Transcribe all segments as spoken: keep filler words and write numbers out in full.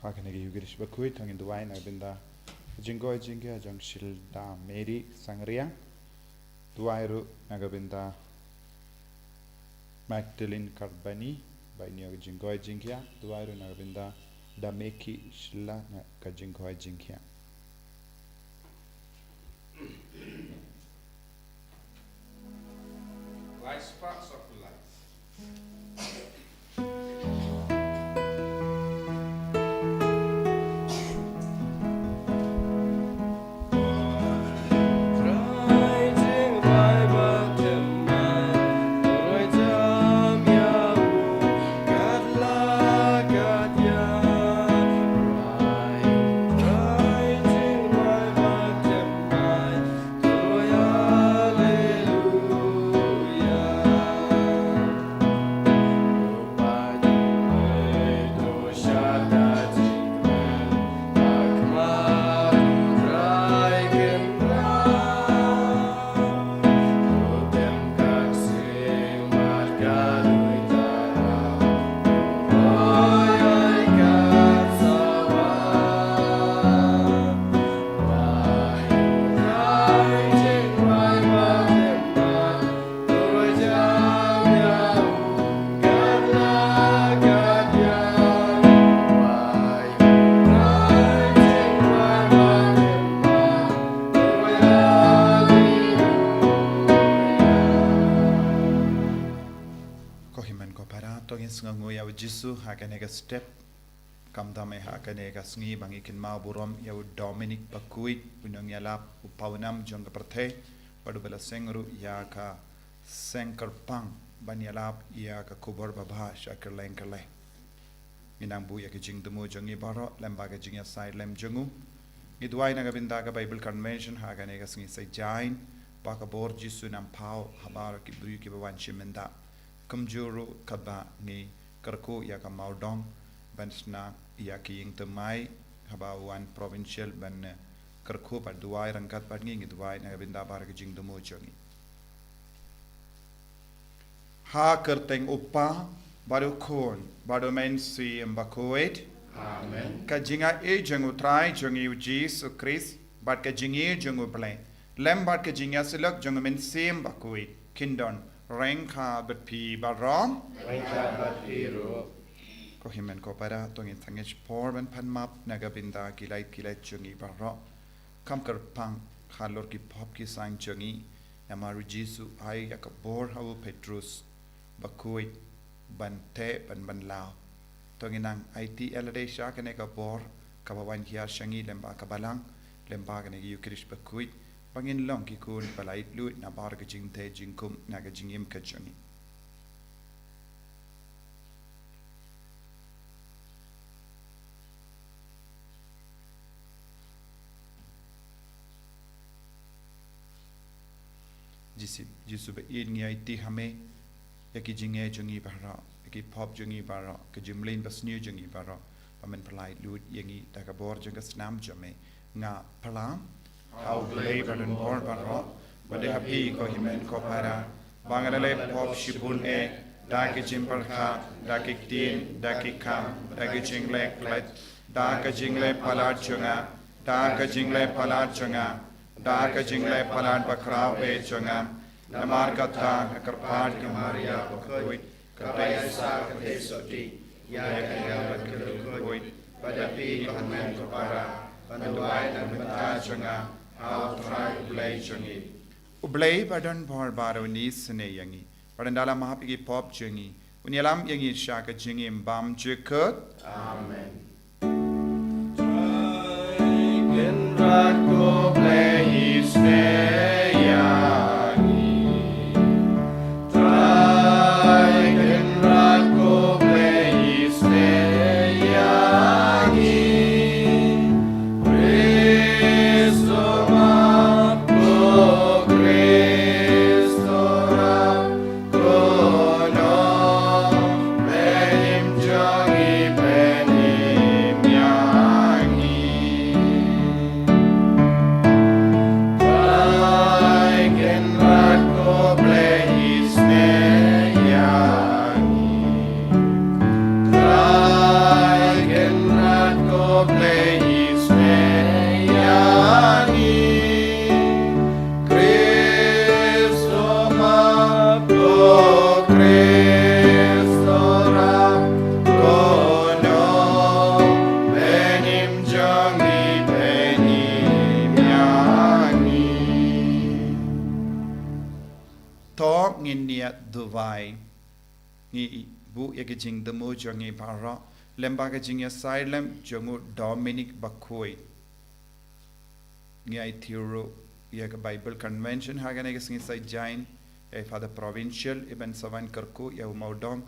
Ha kane ka Eucharist bakhuid, to ngin duwai na ka bynta ka jingkoit jingkhiah jong Shilda Mary Sangriang. Duwai ruh na ka bynta Magdalene Karbani, ba in ïoh ka jingkoit jingkhiah. Duwai ruh na ka bynta Dameki Shila na ka jingkoit jingkhiah. Light sparks of light. Ko hynmen ko para, to ngin sngewnguh ïa u Jisu ha kane ka step. Khamtam eh ha kane ka sngi ba ngi kynmaw burom ïa u Dominic bakhuid, u nongïalap, u pawnam jong ka pyrthei, bad uba la seng ruh ïa ka seng kyrpang ban ïalap ïa ka khubor babha sha kylleng kylleng. Ngi nang buh ïa ka jingthmu jong ngi baroh lem bad ka jingïasaid lem jong u. Ngi duwai na ka bynta ka Bible Convention ha kane ka sngi Saitjaiñ, ba ka bor Jisu un nang phaw ha baroh ki briew kiba wan shim bynta. Kumjuh ruh katba ngi kyrkhu ïa ka Mawdong ban shna ïa ki ïing thymmai, haba u wan provincial ban, eh, kyrkhu bad duwai ryngkat bad ngi, ngi duwai na ka bynta baroh ka jingthmu jong ngi. Ha ka kyrteng u Kpa, bad u Khun, bad u Mynsiem Bakhuid. Amen. Ka jingaiei jong u Trai jong ngi u Jisu Khrist, bad ka jingïeit jong u Blei, lem bad ka jingïasyllok jong u Mynsiem Bakhuid, kin don ryngkat bad phi baroh. Ryngkat bad phi ruh. Ko hynmen ko para, to ngin sangeh por ban pan map na ka bynta ki lait ki lait jong ngi baroh. Kham kyrpang halor ki pop ki saiñ jong ngi, namar u Jisu ai ïa ka bor ha u Petrus bakhuid ban teh ban ban law. To ngin nang aiti ïa lade sha kane ka bor kaba wan hiar sha ngi lem bad ka balang, lem bad kane ka Eucharist bakhuid, ba ngin long ki khun ba la itluid na baroh ka jingteh jingkhum na ka jingim ka jong ngi. Jisu, Jisu ba ïeit, ngi aiti ha me ïa ki jingeh jong ngi baroh, ïa ki pop jong ngi baroh, ka jingmlien basniew jong ngi baroh, ba men pynlait lut ïa ngi da ka bor jong ka snam jong me. Nga pyrshang ha u Blei badonbor baroh, bad ha phi ko hynmen ko para, ba nga la leh pop shibun eh, da ka jingpyrkhat, da ka ktien, da ka kam, da ka jingleh klet, da ka jingleh palat jong nga, da ka jingleh palat jong nga, da ka jingleh palat bakhraw eh jong nga. Namar kata nga kyrpad ïa ka Maria bakhuid, ka Treisoh ka Treisotti, ïa ka ïa ka bakhuid, bad ïa phi ko hynmen ko para, ban duwai na ka bynta jong nga ha u Trai u Blei jong ngi. U Blei badonbor baroh un isynei ïa ngi, bad un da la map ïa ki pop jong ngi, un ïalam ïa ngi sha ka jingim bymjukut. Amen. Trai Kynrad ko Blei isynei ïa ngi. Trai Kynrad ko Blei isynei ïa ngi. Khrist u map ko, Khrist u rap, Kynrad, pynim jong ngi, pynim ïa ngi. Kenya, Dubai. Ngi buh ïa ka jingthmu jong ngi baroh lyngba ka jingïasaid lem jong u Dominic Bakhuid. Ngi ai thiew ruh ïa ka Bible Convention ha kane ka sngi Saitjaiñ, ïa i Father Provincial, i ban sa wan kyrkhu ïa u mawdong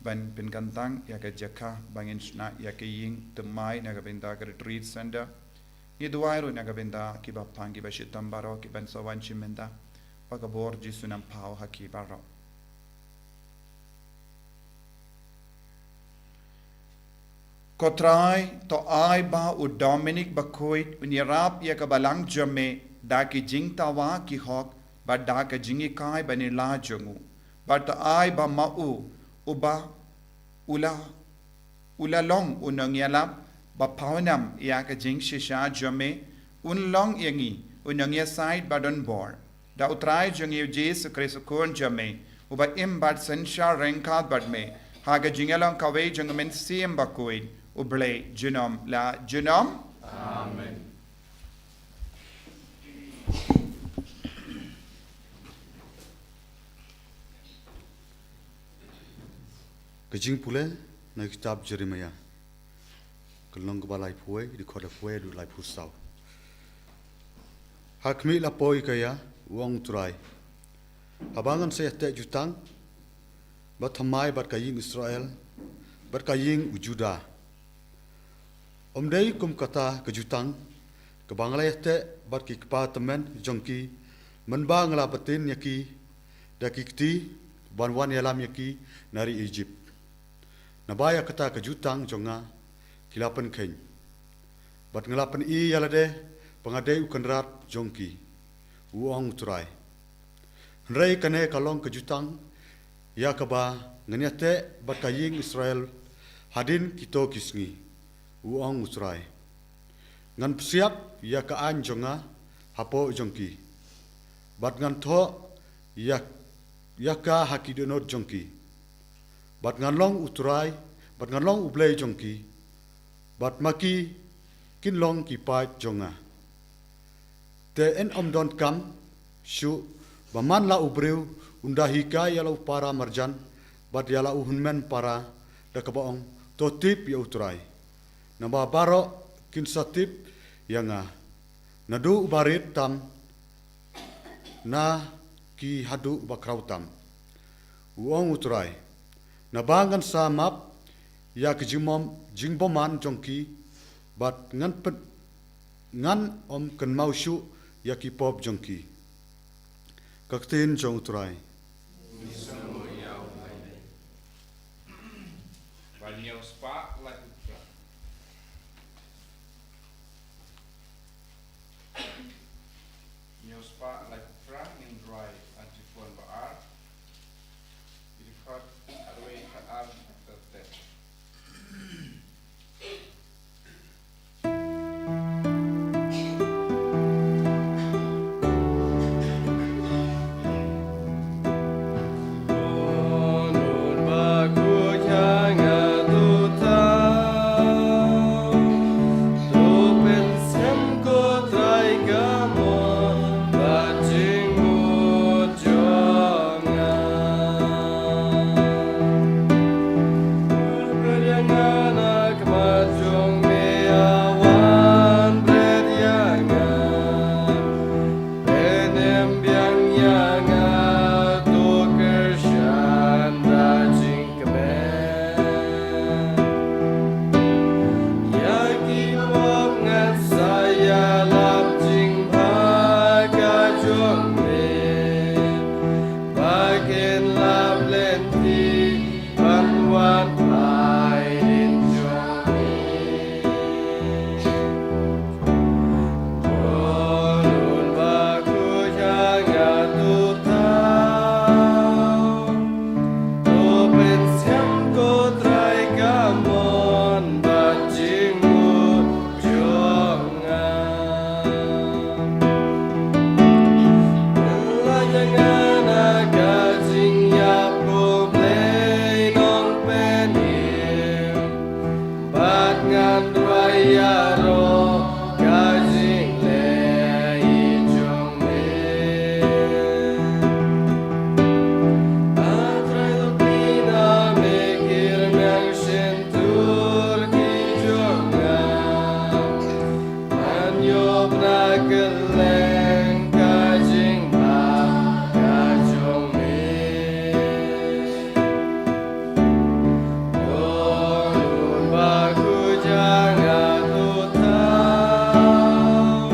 ban pynkyntang ïa ka jaka ba ngin shna ïa ka ïing thymmai na ka bynta ka Retreat Center. Ngi duwai ruh na ka bynta kiba pang kiba shitom baroh ki ban sa wan shim bynta, ba ka bor Jisu un pynpaw ha ki baroh. Ko Trai, to ai ba u Dominic Bakhuid un ïarap ïa ka balang jong me da ki jingdawa ki hok bad da ka jinghikai ba nyngkong jong u. Bad to ai ba ma u, uba u la, u la long u nongïalap ba pawnam ïa ka jingshisha jong me, un long ïa ngi u nongïasaid ba don bor. Da u Trai jong ngi u Jisu Khrist u Khun jong me, uba im bad synshar ryngkat bad me ha ka jingïalong kawei jong ka Mynsiem Bakhuid, U Blei junom la junom. Amen. Ka jingpule na kitab Jeremiah, ka lynnong kaba laiphew, dkhot laiphew haduh laiphew saw. Ha khmih la poi ka ïa, u ong u Trai. Haba ngan sa ïateh jutang, bad thymmai bad ka ïing Israel, bad ka ïing u Judah. Ym dei kum kata ka jutang, kaba nga la ïateh bad ki kpa tymmen jong ki, mynba nga la btin ïa ki, da ki kti, ban wan ïalam ïa ki, na ri Egypt. Naba ïa kata ka jutang jong nga, ki la pynkheiñ. Bad nga la pyni ïa lade, ba nga dei u kynrad jong ki. U ong u Trai. Hynrei kane ka long ka jutang, ïa kaba, ngan ïateh bad ka ïing Israel, hadien kito ki sngi. U ong u Trai. Ngan psiap ïa ka aiñ jong nga, hapoh jong ki. Bad ngan thoh ïa, ïa ka ha ki dohnud jong ki. Bad ngan long u Trai, bad ngan long u Blei jong ki. Bad ma ki, kin long ki paid jong nga. Te yn ym donkam shuh, ba man la u briew, un da hikai ïa la u para marjan, bad ïa la u hynmen para, da kaba ong, to tip ïa u Trai. Naba baroh kin sa tip ïa nga. Naduh u barit tam, na ki haduh u bakhraw tam. U ong u Trai. Naba ngan sa map, ïa ka jingmom, jingbymman jong ki, bad ngan pyn, ngan ym kynmaw shuh, ïa ki pop jong ki. Ka ktien jong u Trai. Ba ñiew spah laiphew phra. Ñiew spah laiphew phra ngin rwai Antiphon ba ar. Ki dkhot arwei khatar khatar ter. Leng ka jingma ka jong me. To nun ba khuid ïa nga, to thaw.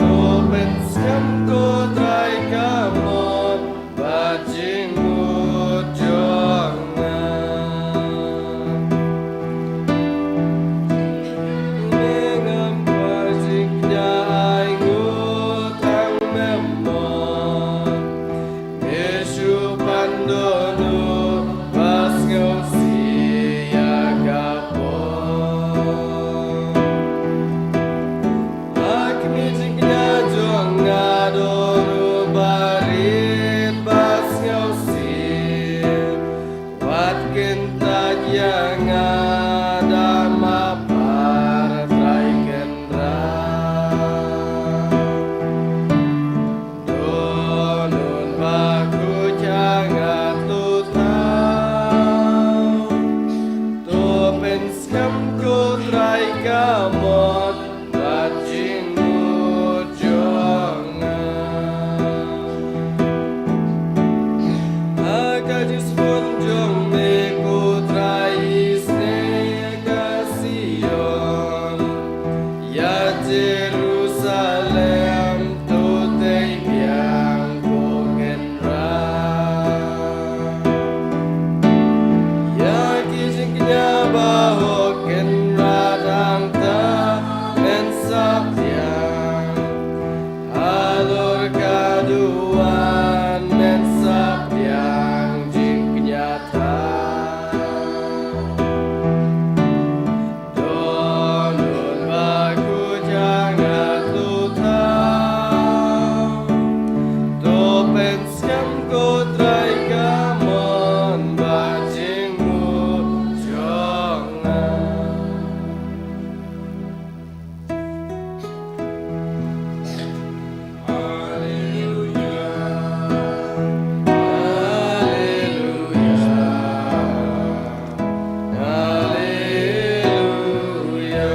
To pynskhem ko Trai ka mon bad jingmut jong nga. Me ngam kwah jingkñia ainguh tang me mon. Me shu pan dohnud ba sngewsih ïa ka pop. Ha khmih jingkñia jong nga don u barit ba sngewsih. Wat kyntait ïa nga da ma par, Trai Kynrad. To nun ba khuid ïa nga, to thaw. To pynskhem ko Trai ka mon bad jingmut jong nga. Ha ka jingsbun jong me ko Trai, isynei ïa ka Sion, ïa Jerusalem to tei biang ko Kynrad. Ïa ki jingkñia ba hok Kynrad, hangta men sah biang. Halor ka duwan men sah biang jingkñia tang. To nun ba khuid ïa nga, to thaw. To pynskhem ko Trai ka mon bad jingmut jong nga. Haleluya. Haleluya. Haleluya.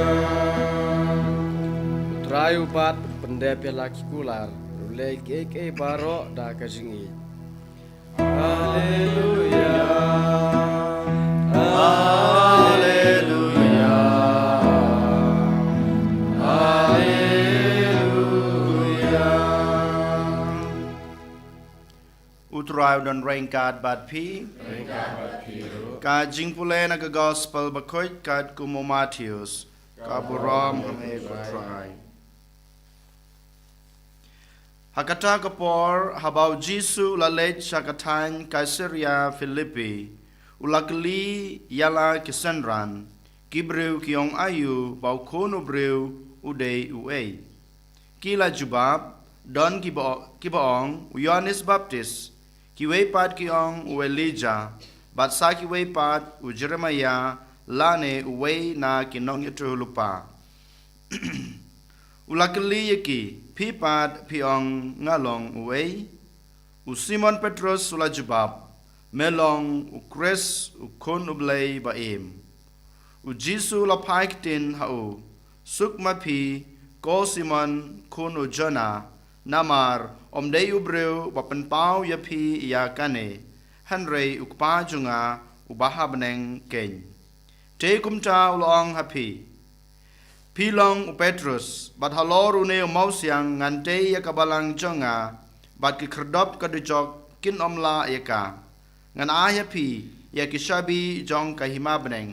U Trai u bat, u pyndep ïa la ki kular, u leh kiei kiei baroh da ka jingïeit. Haleluya. Haleluya. Haleluya. U Trai u don ryngkat bad phi. Ryngkat bad phi ruh. Ka jingpule na ka Gospel bakhuid katkum u Mathaios. Ka burom ha me ko Trai. Ha kata ka por, haba u Jisu u la leit sha ka thaiñ Kaisaria Philippi, u la kylli ïa la ki synran, ki briew ki ong aïu ba u Khun u Briew u dei uei. Ki la jubab, don kiba, kiba ong, u Ïoannis Baptis, kiwei pat ki ong u Elijah, bad sa kiwei pat u Jeremiah, lane uwei na ki nongïathuhlypa. U la kylli ïa ki, phi pat phi ong nga long uei? U Simon Petrus u la jubab, me long u Khrist, u Khun u Blei ba im. U Jisu u la phai ktien ha u, suk ma phi, ko Simon khun u Jonah, namar ym dei u briew ba pynpaw ïa phi ïa kane, hynrei u Kpa jong nga uba ha bneng keiñ. Te kumta u la ong ha phi, phi long u Petrus, bad halor une u mawsiang ngan tei ïa ka balang jong nga, bad ki khyrdop ka dujok kin ym lah ïa ka. Ngan ai ha phi ïa ki shabi jong ka hima bneng,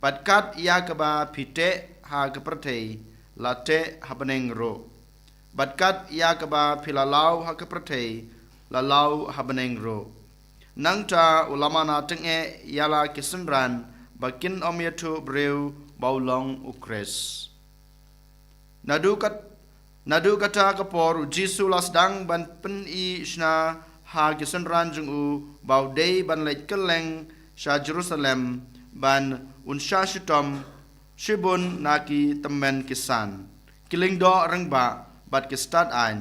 bad kat ïa kaba phi teh ha ka pyrthei, la teh ha bneng ruh. Bad kat ïa kaba phi la law ha ka pyrthei, la law ha bneng ruh. Nangta u la mana tyngeh ïa la ki synran ba kin ym ïathuh briew ba u long u Khrist. Naduh kat, naduh kata ka por u Jisu u la sdang ban pyni shna ha ki synran jong u ba u dei ban leit kylleng sha Jerusalem ban un shah shitom shibun na ki tymmen ki san, ki lyngdoh rangbah bad ki stad aiñ,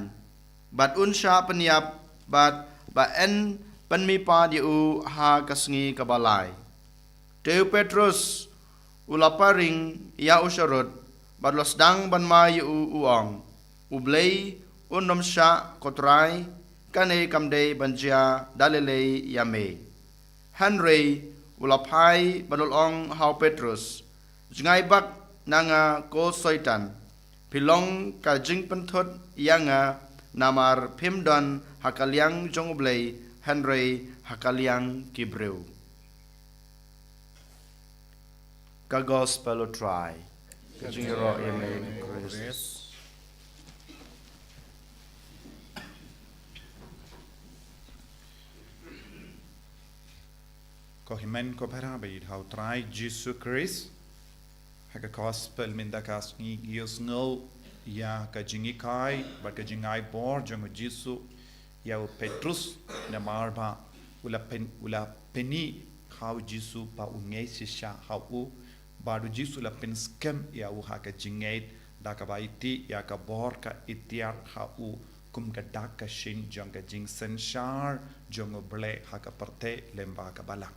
bad un shah pynïap bad ba yn pynmihpat ïa u ha ka sngi kaba lai. Te u Petrus u la paring ïa u sharud, bad u la sdang ban mai ïa u, u ong, U Blei un ym shah, ko Trai, kane kam dei ban jia da lei lei ïa me. Hynrei u la phai ban ong ha u Petrus, jngai bak na nga ko Soitan, phi long ka jingpynthut ïa nga, namar phim don ha ka liang jong U Blei, hynrei ha ka liang ki briew. Ka Gospel u Trai. Ka jingïaroh ïa me, Khrist. Ko hynmen ko para baieit ha u Trai Jisu Khrist. Ha ka Gospel mynta ka sngi ngi ïohsngew ïa ka jinghikai bad ka jingai bor jong u Jisu ïa u Petrus, namar ba u la pyn, u la pyni ha u Jisu ba u ngeit shisha ha u, bad u Jisu u la pynskhem ïa u ha ka jingngeit da kaba aiti ïa ka bor ka iktiar ha u kum ka dak ka shin jong ka jingsynshar jong U Blei ha ka pyrthei lyngba ka balang.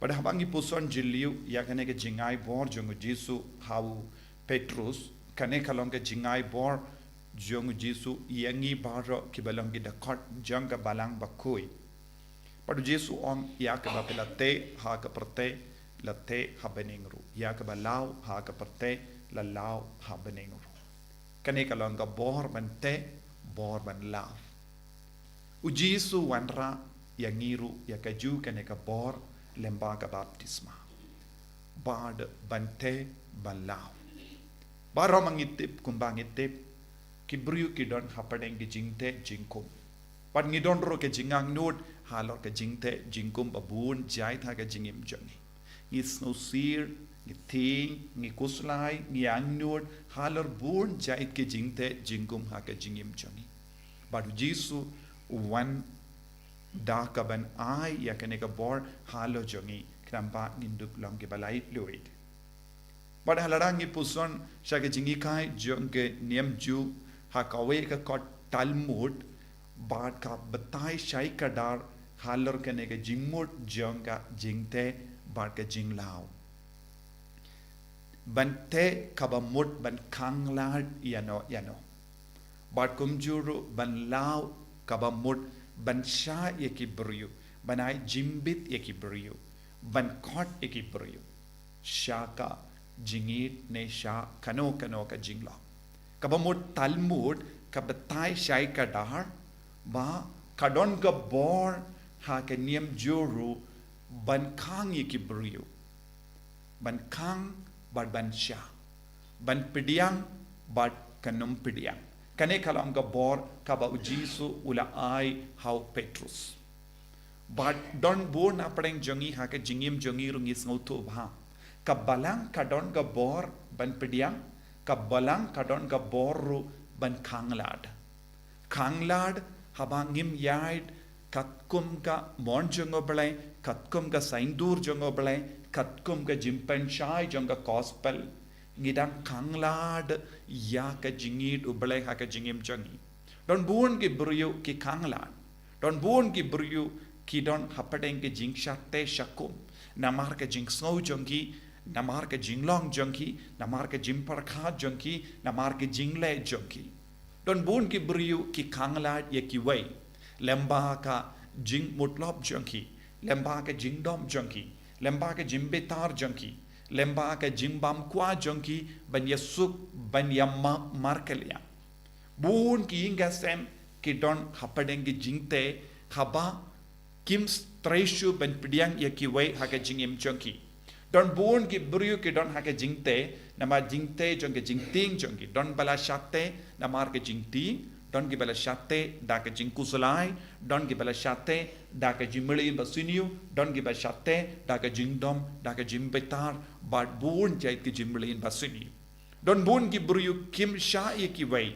Bad haba ngi puson jylliew ïa kane ka jingai bor jong u Jisu ha u Petrus, kane ka long ka jingai bor jong u Jisu ïa ngi baroh kiba long ki dkhot jong ka balang bakhuid. Bad u Jisu u ong, ïa kaba phi la teh ha ka pyrthei, la teh ha bneng ruh. Ïa kaba law ha ka pyrthei, la law ha bneng ruh. Kane ka long ka bor ban teh, bor ban law. U Jisu u wanrah ïa ngi ruh ïa kajuh kane ka bor lyngba ka baptisma. Bad ban teh ban law. Baroh ma ngi tip kumba ngi tip, ki briew ki don hapdeng ki jingteh jingkum. Bad ngi don ruh ki jingangnud halor ki jingteh jingkum ba bun jait ha ka jingim jong ngi. Ngi sngewsih, ngi thieng, ngi khuslai, ngi angnud halor bun jait ki jingteh jingkum ha ka jingim jong ngi. Bad u Jisu u wan da kaban ai ïa kane ka bor halor jong ngi, khnang ba ngin dup long kiba laitluid. Bad ha lada ngi puson sha ka jinghikai jong ka niam Jiw ha kawei ka kot Talmud, bad ka batai shai kdar halor kane ka jingmut jong ka jingteh bad ka jinglaw. Ban teh kaba mut ban khanglad ïano ïano. Bad kumjuh ruh ban law kaba mut ban shah ïa ki briew, ban ai jingbit ïa ki briew, ban khot ïa ki briew sha ka jingïeit ne sha kano kano ka jinglong. Kaba mut Talmud ka batai shai kdar ba ka don ka bor ha ka niam Jiw ruh ban khang ïa ki briew. Ban khang bad ban shah. Ban pdiang bad kan ym pdiang. Kane ka long ka bor kaba u Jisu u la ai ha u Petrus. Bad don bun hapdeng jong ngi ha ka jingim jong ngi ruh ngi sngewthuh ba ka balang ka don ka bor ban pdiang, ka balang ka don ka bor ruh ban khanglad. Khanglad haba ngim ïaid katkum ka mon jong U Blei, katkum ka saiñdur jong U Blei, katkum ka jingpynshai jong ka gospel. Ngi dang khanglad ïa ka jingïeit U Blei ha ka jingim jong ngi. Don bun ki briew ki khanglad. Don bun ki briew ki don hapdeng ki jingshah teh shah kum. Namar ka jingsngew jong ki, namar ka jinglong jong ki, namar ka jingpyrkhat jong ki, namar ka jingleh jong ki. Don bun ki briew ki khanglad ïa kiwei. Lyngba ka jingmutlop jong ki, lyngba ka jingdom jong ki, lyngba ka jingbitar jong ki, lyngba ka jingbam kwah jong ki ban ïasuk, ban ïa ma-, markylliang. Bun ki ïing ki sem ki don hapdeng ki jingteh haba kim trei shuh ban pdiang ïa kiwei ha ka jingim jong ki. Don bun ki briew ki don ha ka jingteh namar jingteh jong ka jingtieng jong ki. Don ba la shah teh namar ka jingtieng, don kiba la shah teh da ka jingkhuslai, don kiba la shah teh da ka jingmlien basniew, don kiba shah teh da ka jingdom, da ka jingbitar, bad bun jait ka jingmlien basniew. Don bun ki briew kim shah ïa kiwei,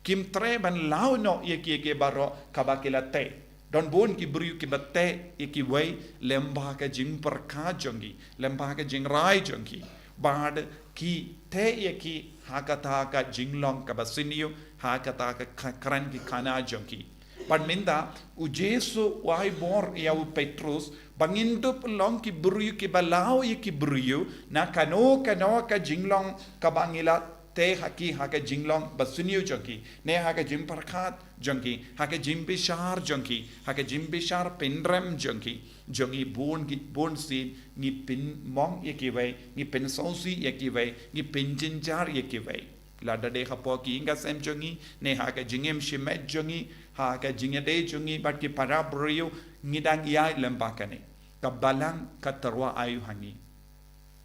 kim treh ban law noh ïa ki, ïa ki baroh kaba ki la teh. Don bun ki briew kiba teh ïa kiwei lyngba ka jingpyrkhat jong ki, lyngba ka jingrai jong ki. Bad ki teh ïa ki ha kata ka jinglong kaba sniew, ha kata ka kha-, kren ki khana jong ki. Bad mynta u Jisu u ai bor ïa u Petrus ba ngin dup long ki briew kiba law ïa ki briew na kano kano ka jinglong kaba ngi la te ha ki ha ka jinglong ba sniew jong ki, ne ha ka jingpyrkhat jong ki, ha ka jingbishar jong ki, ha ka jingbishar pynrem jong ki, jong ngi bun ki bun sien ngi pynmong ïa kiwei, ngi pynsngewsih ïa kiwei, ngi pynjynjar ïa kiwei. Lada dei hapoh ki ïing ka sem jong ngi, ne ha ka jingim shimet jong ngi, ha ka jingïadei jong ngi bad ki para briew, ngi dang ïaid lem bad kane. Ka balang ka tyrwa aïu ha ngi?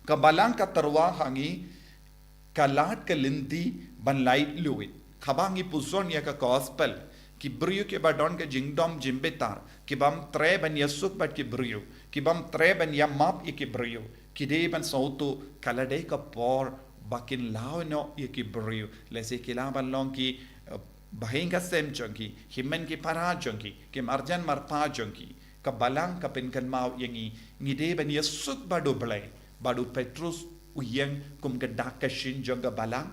Ka balang ka tyrwa ha ngi, ka lad ka lynti ban laitluid. Haba ngi pyrshang ïa ka gospel, ki briew kiba don ka jingdom jingbitar, ki bym treh ban ïasuk bad ki briew, ki bym treh ban ïamap ïa ki briew, ki dei ban sngewthuh ka la dei ka por ba kin law noh ïa ki briew. Lehse ki lah ban long ki, eh, bahaïing ka sem jong ki, hynmen ki para jong ki, ki marjan marpa jong ki. Ka balang ka pynkynmaw ïa ngi, ngi dei ban ïasuk bad U Blei. Bad u Petrus u ïeng kum ka dak ka shin jong ka balang,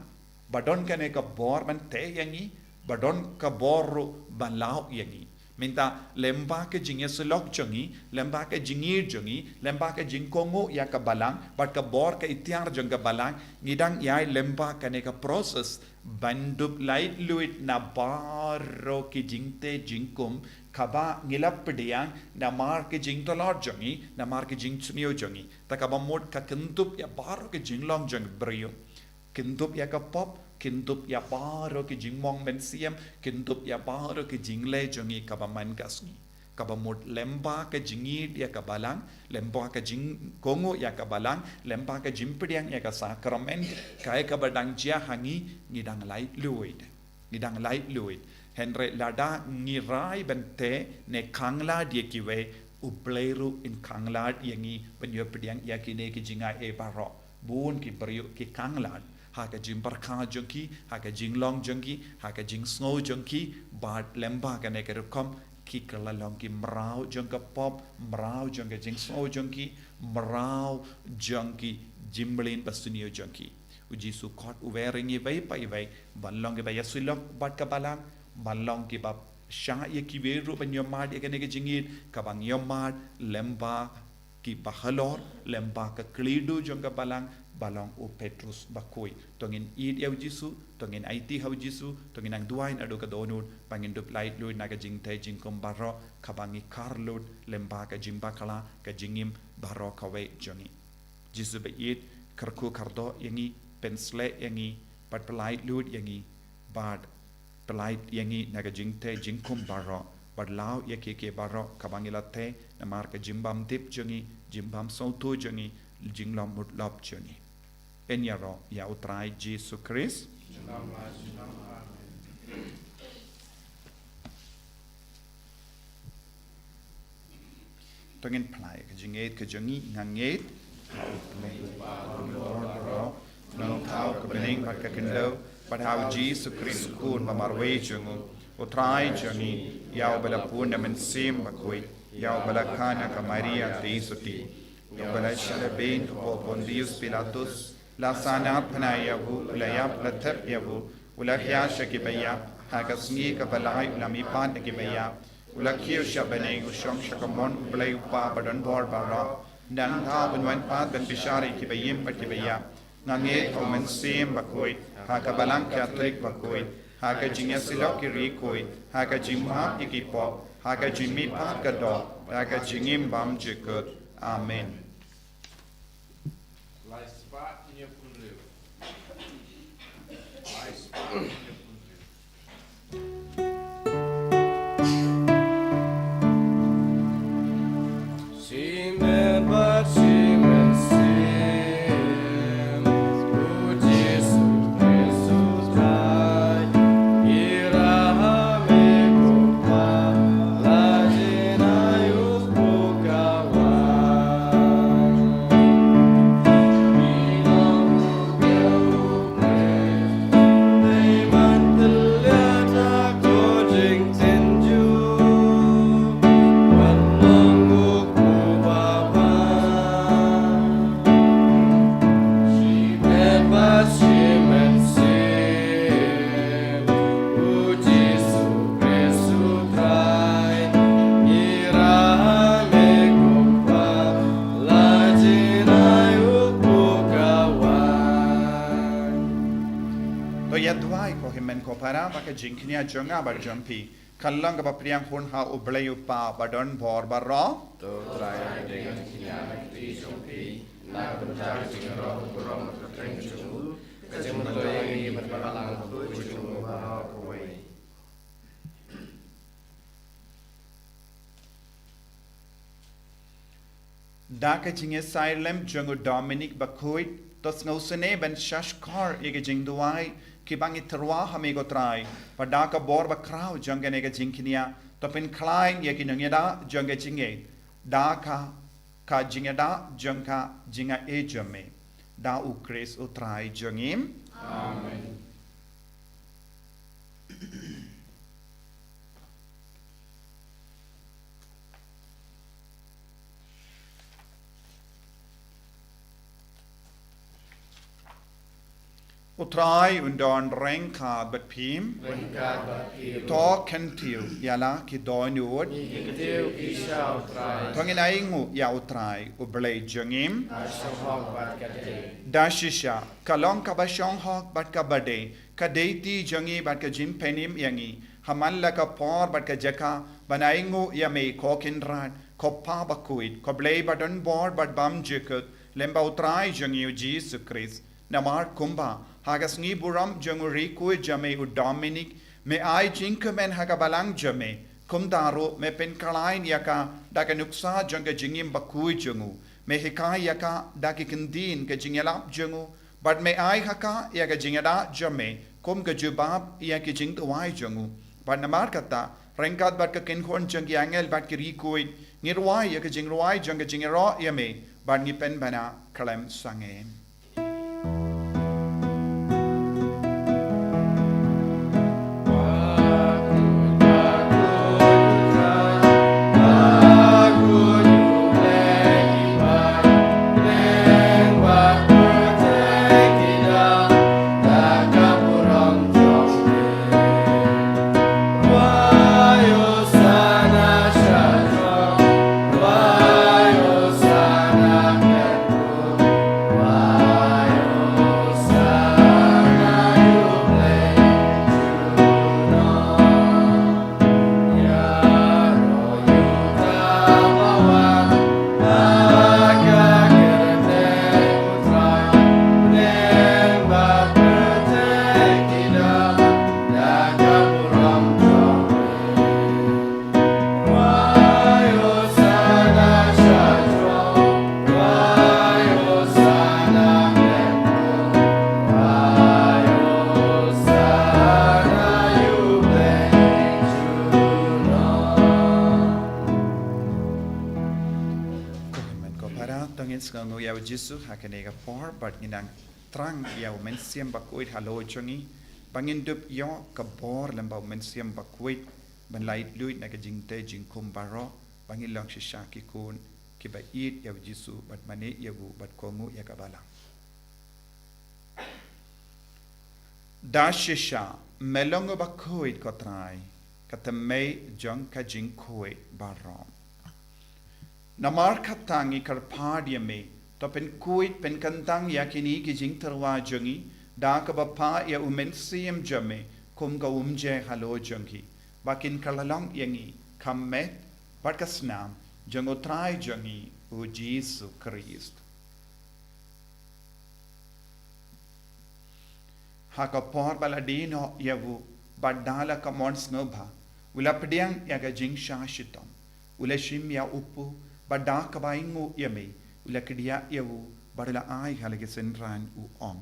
ba don kane ka bor ban teh ïa ngi, ba don ka bor ruh ban law ïa ngi. Mynta lem bad ka jingïasyllok jong ngi, lem bad ka jingïeit jong ngi, lem bad ka jingkohnguh ïa ka balang, bad ka bor ka iktiar jong ka balang, ngi dang ïaid lem bad kane ka process ban dup laitluid na baroh ki jingteh jingkum, kaba ngi la pdiang namar ka jingtlot jong ngi, namar ka jingsniew jong ngi. Te kaba mut ka kyndup ïa baroh ka jinglong jong briew. Kyndup ïa ka pop, kyndup ïa baroh ka jingmong mynsiem, kyndup ïa baroh ka jingleh jong ngi kaba man ka sngi. Kaba mut lem bad ka jingïeit ïa ka balang, lem bad ka jingkohnguh ïa ka balang, lem bad ka jingpdiang ïa ka sakrament, kaei kaba dang jia ha ngi, ngi dang laitluid. Ngi dang laitluid. Hynrei lada ngi rai ban teh ne khanglad ïa kiwei, U Blei ruh un khanglad ïa ngi ban ïoh pdiang ïa kine ki jingaiei baroh. Bun ki briew ki khanglad ha ka jingpyrkhat jong ki, ha ka jinglong jong ki, ha ka jingsngew jong ki, bad lem bad kane ka rukom ki kylla long ki mraw jong ka pop, mraw jong ka jingsngew jong ki, mraw jong ki jingmlien ba sniew jong ki. U Jisu khot u wer ïa ngi iwei pa iwei ban long kiba ïasyllok bad ka balang, ban long kiba shah ïa kiwei ruh ban ïohmad ïa kane ka jingïeit, kaba ngi ïohmad lem bad kiba halor, lem bad ka khlieh jong ka balang, ba long u Petrus bakhuid. To ngin ïeit ïa u Jisu, to ngin aiti ha u Jisu, to ngin nang duwai naduh ka dohnud, ba ngin dup laitluid na ka jingteh jingkum baroh, kaba ngi kyrkhu lut lem bad ka jingbakla, ka jingim baroh kawei jong ngi. Jisu ba ïeit, kyrkhu kyrdoh ïa ngi, pynshlur ïa ngi, bad pyllait lut ïa ngi, bad pyllait ïa ngi na ka jingteh jingkum baroh, bad law ïa kiei kiei baroh kaba ngi la teh, namar ka jingbymdip jong ngi, jingbymsngewthuh jong ngi, jinglong mutlop jong ngi. Yn ïaroh ïa u Trai Jisu Khrist. To ngin phla ïa ka jingngeit ka jong ngi, nga ngeit ha U Blei, U Kpa jong ka bor baroh, U Nongthaw ka bneng bad ka khyndew, bad ha U Jisu Khrist U Khun ba marwei jong U, U Trai jong ngi. Ïa uba la pun da U Mynsiem Bakhuid, ïa uba la khang na ka Maria Theisotti, ïa uba la shah lehbeiñ hapoh Pontius Pilatus, la sahnarphna ïa u, la ïap, la thep ïa u, u la hiar sha kiba ïap, ha ka sngi kaba lai u la mihpat na kiba ïap, u la kiew sha bneng, u shong sha kamon U Blei U Kpa badonbor baroh. Nangta un wan pat ban bishar ïa kiba im bad kiba ïap. Nga ngeit ha U Mynsiem Bakhuid, ha ka Balang Katholik bakhuid, ha ka jingïasyllok ki riewkhuid, ha ka jingmap ïa ki pop, ha ka jingmihpat ka doh, ha ka jingim bymjukut. Amen. jingkñia jong nga bad jong phi ka long kaba pdiang hun ha U Blei U Kpa ba don bor baroh. Da ka jingïasaid lem jong u Dominic bakhuid, to sngewsynei ban shahshkor ïa ki jingduwai kiba ngi tyrwa ha me ko Trai, bad da ka bor bakhraw jong kane ka jingkñia, to pynkhlaiñ ïa ki nongïada jong ka jingngeit da ka, ka jingïada jong ka jingaiei jong me. Da U Khrist U Trai jong ngi. Amen. U Trai un don ryngkat bad phi. Ryngkat bad phi. To kyntiew ïa la ki dohnud. Ngi kyntiew ïa phi sha U Trai. To ngin ainguh ïa U Trai U Blei jong ngi. Ka shong hok bad ka dei. Da shisha, ka long kaba shong hok bad kaba dei, ka dei ti jong ngi bad ka jingpynim ïa ngi ha man la ka por bad ka jaka ban ainguh ïa me ko Kynrad, ko Kpa bakhuid, ko Blei ba don bor bad bymjukut, lem bad U Trai jong ngi U Jisu Khrist. Namar kumba ha ka sngi burom jong u riewkhuid jong me u Dominic, me ai jingkmen ha ka balang jong me, kumta ruh me pynkhlaiñ ïa ka da ka nuksa jong ka jingim bakhuid jong u. Me hikai ïa ka da ki kyntien ka jingïalap jong u, bad me ai ha ka ïa ka jingïada jong me kum ka jubab ïa ki jingduwai jong u. Bad namar kata, ryngkat bad ka kynhun jong ki angel bad ki riewkhuid, ngi rwai ïa ka jingrwai jong ka jingïaroh ïa me, bad ngi pynbna khlem sangeh. Ko hynmen ko para, to ngin sngewnguh ïa u Jisu ha kane ka por, bad ngin nang thrang ïa u Mynsiem Bakhuid halor jong ngi, ba ngin dup ïoh ka bor lem bad u Mynsiem Bakhuid, ban laitluid na ka jingtei jingkhum baroh, ba ngin long shisha ki khun kiba ïeit ïa u Jisu, bad mane ïa u, bad kohnguh ïa ka balang. Da shisha, me long u bakhuid ko Trai, ka thymmei jong ka jingkhuid baroh. Namar kata ngi kyrpad ïa me, to pynkhuid pynkyntang ïa kine ki jingtyrwa jong ngi, da kaba phah ïa u Mynsiem jong me kum ka umjer halor jong ki, ba kin kylla long ïa ngi ka met bad ka snam jong u Trai jong ngi u Jisu Khrist. Ha ka por ba la die noh ïa u, bad da la ka mon sngewbha, u la pdiang ïa ka jingshah shitom, u la shim ïa u kpu, bad da kaba ainguh ïa me, u la kdiah ïa u, bad u la ai ha la ki synran, u ong: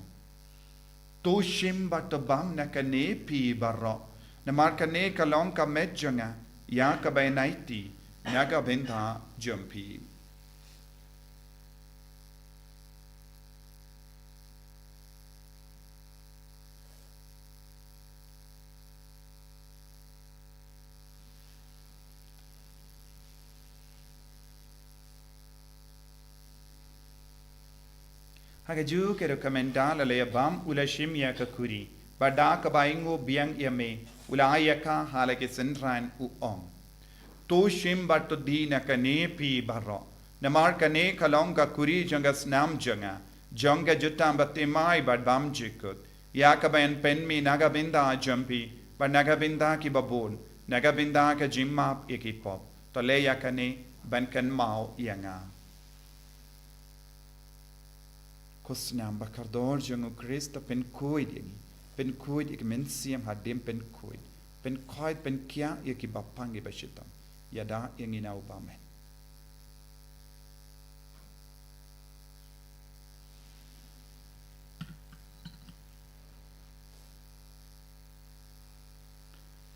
To shim bad to bam na kane phi baroh, namar kane ka long ka met jong nga, ïa kaba yn aiti na ka bynta jong phi. Ha kajuh ka ruh ka mynta la la ïa bam, u la shim ïa ka khuri, bad da kaba ainguh biang ïa me, u la ai ïa ka ha la ki synran, u ong: To shim bad to die na kane phi baroh, namar kane ka long ka khuri jong ka snam jong nga, jong ka jutang bathymmai bad bymjukut, ïa kaba yn pynmih na ka bynta jong phi, Bad na ka bynta ki babun, na ka bynta ka jingmap ïa ki pop, to leh ïa kane ban kynmaw ïa nga. Ko snam ba kordor jong u Khrist, to pynkhuid ïa ngi, pynkhuid ïa ki mynsiem hadien pynkhuid, pynkhuid pynkiah ïa ki bapang ki bashitom. Ïada ïa ngi na u bymman.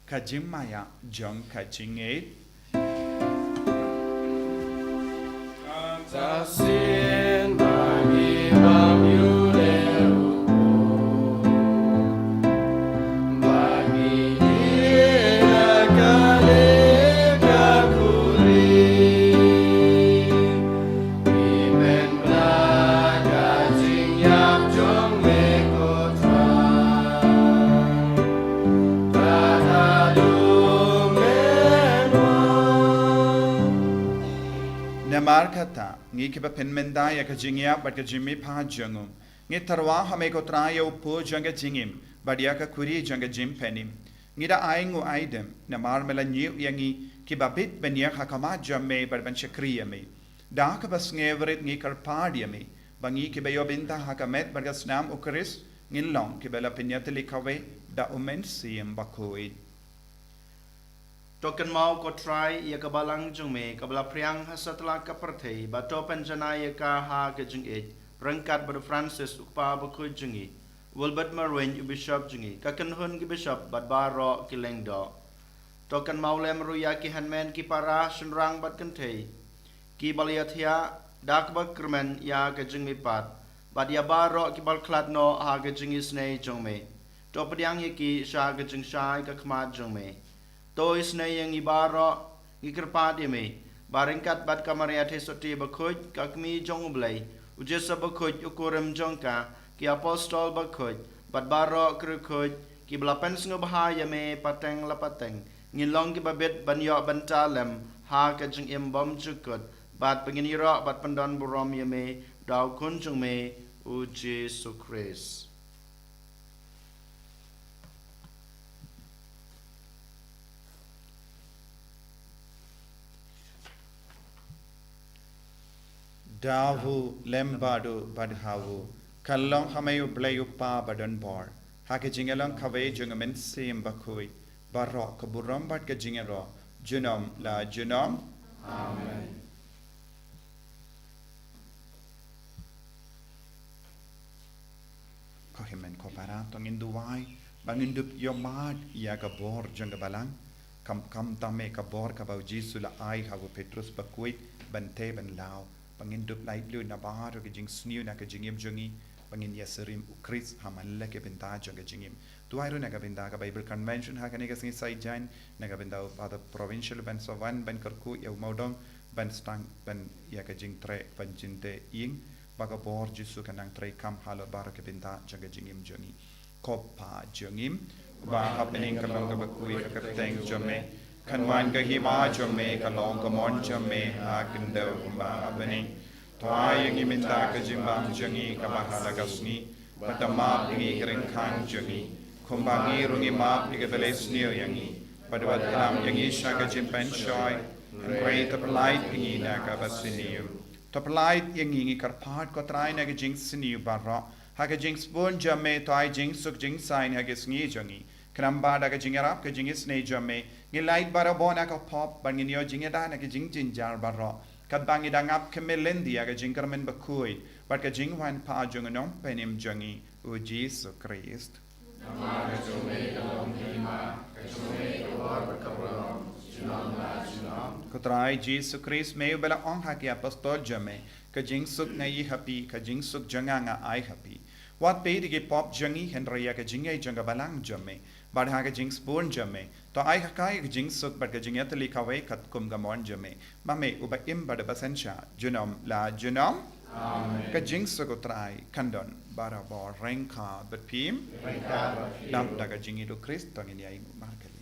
Ka jingmaïa jong ka jingngeit. Ka ta sien ba ngi bam ïu leh u, ba ngi ïa ka leh ka khuri. Ngi pynbna ka jingïap jong me ko Trai. Kata dum men wan. Namar kata, ngi kiba pynmynta ïa ka jingïap bad ka jingmihpat jong u, ngi tyrwa ha me ko Trai ïa u pud jong ka jingim bad ïa ka khuri jong ka jingpynim. Ngi da ai nguh ai dem namar me la ñiew ïa ngi kiba bit ban ïeng ha khmat jong me bad ban shakri ïa me. Da kaba sngewrit ngi kyrpad ïa me ba ngi kiba ïoh bynta ha ka met bad ka snam u Khrist ngin long kiba la pynïatylli kawei da u Mynsiem Bakhuid. To kynmaw ko Trai ïa ka balang jong me kaba la phriang ha satlak ka pyrthei, bad to pynjanai ïa ka ha ka jingïeit, ryngkat bad u Francis u kpa bakhuid jong ngi, Wilbert Marwein u bishop jong ngi, ka kynhun ki bishop bad baroh ki lyngdoh. To kynmaw lem ruh ïa ki hynmen ki para shynrang bad kynthei kiba la ïathiah da kaba kyrmen ïa ka jingmihpat, bad ïa baroh kiba la khlad noh ha ka jingisynei jong me. To pdiang ïa ki sha ka jingshai ka khmat jong me. To isynei ïa ngi baroh, ngi kyrpad ïa me ba ryngkat bad ka Maria Theisotti bakhuid, ka kmie jong u Blei, u Joseph bakhuid u kurim jong ka, ki apostol bakhuid, bad baroh ki riewkhuid kiba la pynsngewbha ïa me pateng la pateng, ngin long kiba bit ban ïoh bynta lem ha ka jingim bymjukut, bad ba ngin ïaroh bad pyndonburom ïa me da u Khun jong me u Jisu Khrist. Da u lem bad u bad ha u, kan long ha me u Blei u Kpa badonbor, ha ka jingïalong kawei jong u Mynsiem Bakhuid, baroh ka burom bad ka jingïaroh junom la junom. Amen. Ko hynmen ko para, to ngin duwai ba ngin dup ïohmad ïa ka bor jong ka balang, kam, kam tam eh ka bor kaba u Jisu la ai ha u Petrus bakhuid ban tei ban law, ba ngin dup laitluid na baroh ki jingsniew na ka jingim jong ngi, ba ngin ïasyriem u Khrist ha man la ki bynta jong ka jingim. Duwai ruh na ka bynta ka Bible Convention ha kane ka sngi Saitjaiñ, na ka bynta u Father Provincial ban sa wan ban kyrkhu ïa u mawdong, ban sdang ban ïa ka jingtrei ban jingtei ïing, ba ka bor Jisu kan nang treikam halor baroh ki bynta jong ka jingim jong ngi. Ko Pa jong ngi, uba ha bneng, kan long kaba khuid ka kyrteng jong me, kan wan ka hima jong me, kan long ka mon jong me ha khyndew kumba ha bneng. To ai ïa ngi mynta ka jingbam jong ngi kaba ha la ka sngi, bad to map ïa ngi ki ryngkang jong ngi, kumba ngi ruh ngi map ïa kiba leh sniew ïa ngi, bad wat ïalam ïa ngi sha ka jingpynshoi, hynrei to pyllait ïa ngi na kaba sniew. To pyllait ïa ngi, ngi kyrpad ko Trai, na ka jingsniew baroh, ha ka jingsbun jong me to ai jingsuk jingsaiñ ha ka sngi jong ngi. Khnang ba da ka jingïarap ka jingisynei jong me, ngin lait barabor na ka pop, bad ngin ïoh jingïada na ka jingjynjar baroh, katba ngi dang ap khmih lynti ïa ka jingkyrmen bakhuid bad ka jingwan pat jong u Nongpynim jong ngi, u Jisu Khrist. Namar ka jong me ka long ka hima, ka jong me ka bor bad ka burom, junom la junom. Ko Trai Jisu Khrist, me uba la ong ha ki apostol jong me, ka jingsuk nga ïoh ha phi, ka jingsuk jong nga nga ai ha phi. Wat peit ïa ki pop jong ngi, hynrei ïa ka jingngeit jong ka balang jong me. Bad ha ka jingsbun jong me to ai ha ka ïa ka jingsuk bad ka jingïatylli kawei katkum ka mon jong me. Ma me uba im bad uba synshar junom la junom. Amen. Ka jingsuk u Trai kan don barabor ryngkat bad phi. Ryngkat bad phi. Dap da ka jingïeit u Khrist to ngin ïa ïeng markylliang.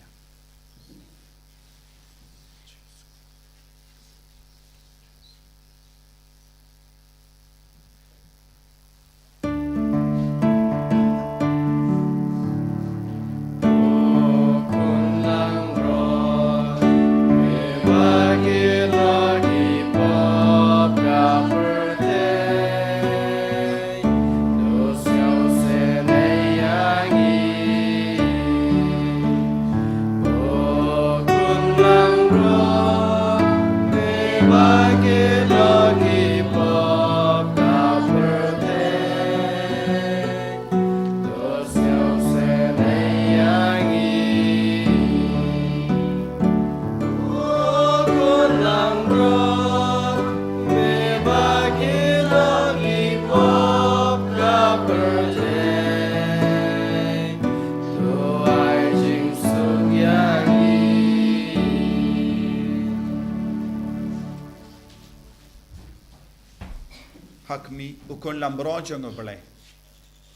Ha khmih, u khun lamroh jong u Blei,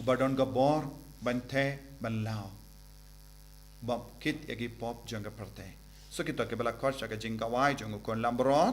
uba don ka bor ban theh ban law, ban kit ïa ki pop jong ka pyrthei. Sa kito kiba la khot sha ka jingkawei jong u khun lamroh.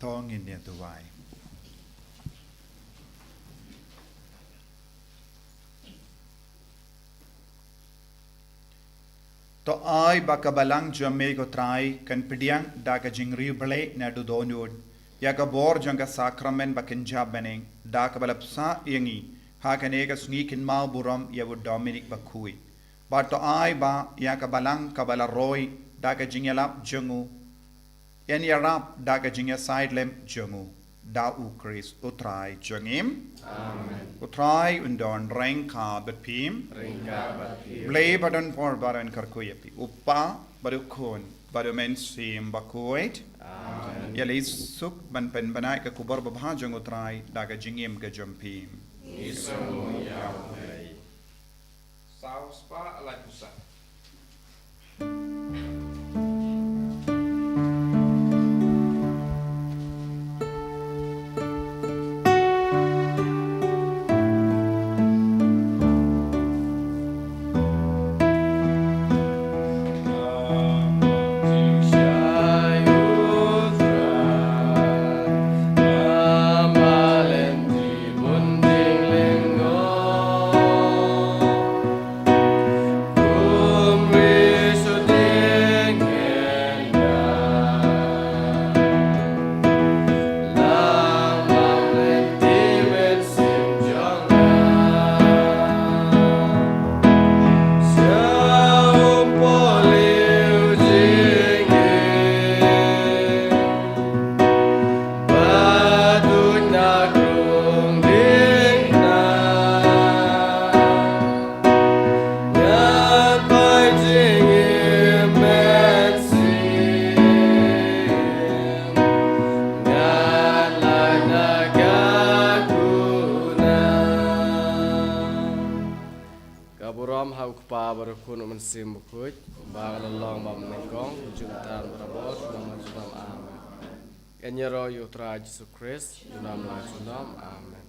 To ngin ïa duwai. To ai ba ka balang jong me ko Trai kan pdiang da ka jingriewblei naduh dohnud ïa ka bor jong ka sakramen ba kynja bneng da kaba la bsa ïa ngi ha kane ka sngi kynmaw burom ïa u Dominic Bakhuid. Bad to ai ba ïa ka balang kaba la roi da ka jingïalap jong u, yn ïarap da ka jingïasaid lem jong u, da U Khrist U Trai jong ngi. Amen. U Trai un don ryngkat bad phi. Ryngkat bad phi. Blei ba don por ba don kyrkhu ïa phi. U Kpa bad U Khun bad U Mynsiem Bakhuid. Amen. Ïa leit suk ban pynbna ïa ka khubor babha jong U Trai da ka jingim ka jong phi. Ngi sngewbha ïa U Blei. Saw spah lai phew saw. Ka burom ha U Kpa bad U Khun U Mynsiem Bakhuid, ba ka la long bad mynnyngkong, junom barabor, junom la junom. Amen. Ka ïaroh ïa U Trai Jisu Khrist, junom la junom. Amen.